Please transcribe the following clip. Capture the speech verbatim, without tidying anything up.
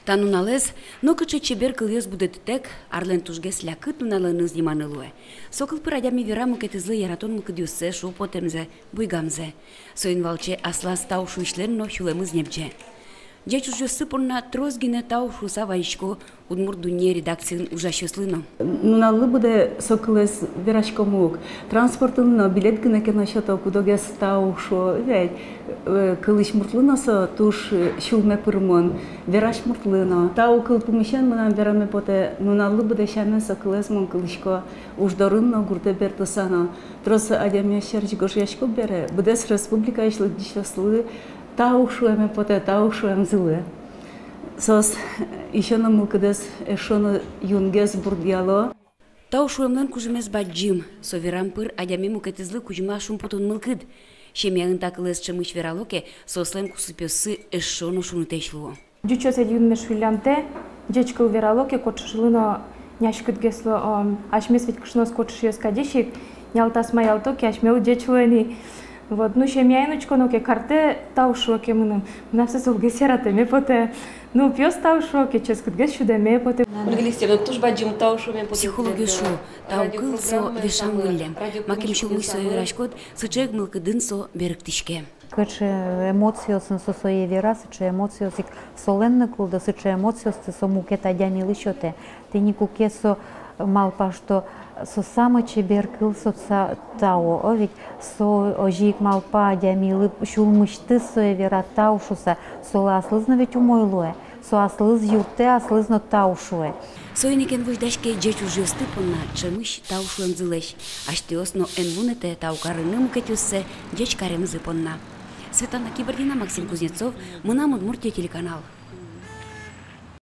Та нуналэз, нокыӵе чебер кылъёс будэтытэк, арлэн тужгес лякыт нуналэныз ниманы луэ. Со кыл пыр адями вера мукетызлы яратон мылкыдъёссэ, шумпотэмзэ, буйгамзэ. Соин валче аслаз тау шуисьлэн но сюлэмыз небӟе. Ӟеч ужъёссы понна трос гинэ тау шуыса вазисько «Удмурт дунне» редакциын ужасьёслы но. Нуналлы быдэ со кылэз вераськом ук. Транспортын но билет гинэ ке но сёто, кудогез тау шуо ведь. Э, кылӥсь муртлы но со туж, э, сюлме пырымон, верась муртлы но. Тау кыл пумысен мынам вераме потэ, нуналлы быдэ сямен со кылэз мон кылӥсько уж дорын но, гуртэ бертыса но. Трос адямиос сярысь гожъясько бере, быдэс республикаысь лыдӟисьёслы тау шуэме потэ, тау шуэмзылы. Соос ещё но мылкыдэз эшшо но юнгес бурдъяло. Тау шуэмлэн кужымез бадӟым, со верам пыр адями мукетызлы кузьма шумпотон мылкыд. Семьяын та кылэз ӵемысь верало ке, соослэн кусыпъёссы эшшо но шунытэсь луо. Ӟучъёс ӧд юнме шуиллям тэ, ӟеч кыл верало ке, кочышлы но няськытгес луо, о, асьмес ведь кышноос кочышъёс кадесь ик, нялтас маялто ке, асьмелы ӟеч луэ ни. Вот, ну, семьяын учконо ке, картэ тау шуо ке мыным, мынам сое солгес яратэме потэ. Ну, пиос тау шуо ке, ческытгес сюдэме потэ. Ольга Алексеевна, туж бадӟым тау шуэме потэ. Психологъёс шуо, тау кыл со вешам выллем. Макем сюлмысь сое вераськод, сыӵе ик мылкыдын со берыктӥське. Кыӵе эмоциосын со сое вера, сыӵе эмоциос ик солэн но кылдо, сыӵе эмоциосты со мукет адямилы сётэ. Тӥни куке со малпа, что со самой чебер кыл, со са-, тау, о ведь, со озьы ик малпа адямилы, сюлмысьтыз сое вера тау шуыса, солы аслыз но ведь умой луэ, со аслыз юрттэ, аслыз но тау шуэ. Соин ик эн возьдаське ӟеч ужъёсты понна ӵемысь тау шуэмзылэсь. Асьтэос но эн вунэтэ тау карыны мукетъёссэ ӟеч каремзы понна. Светлана Кибардина, Максим Кузнецов, «Мынам Удмуртие» телеканал.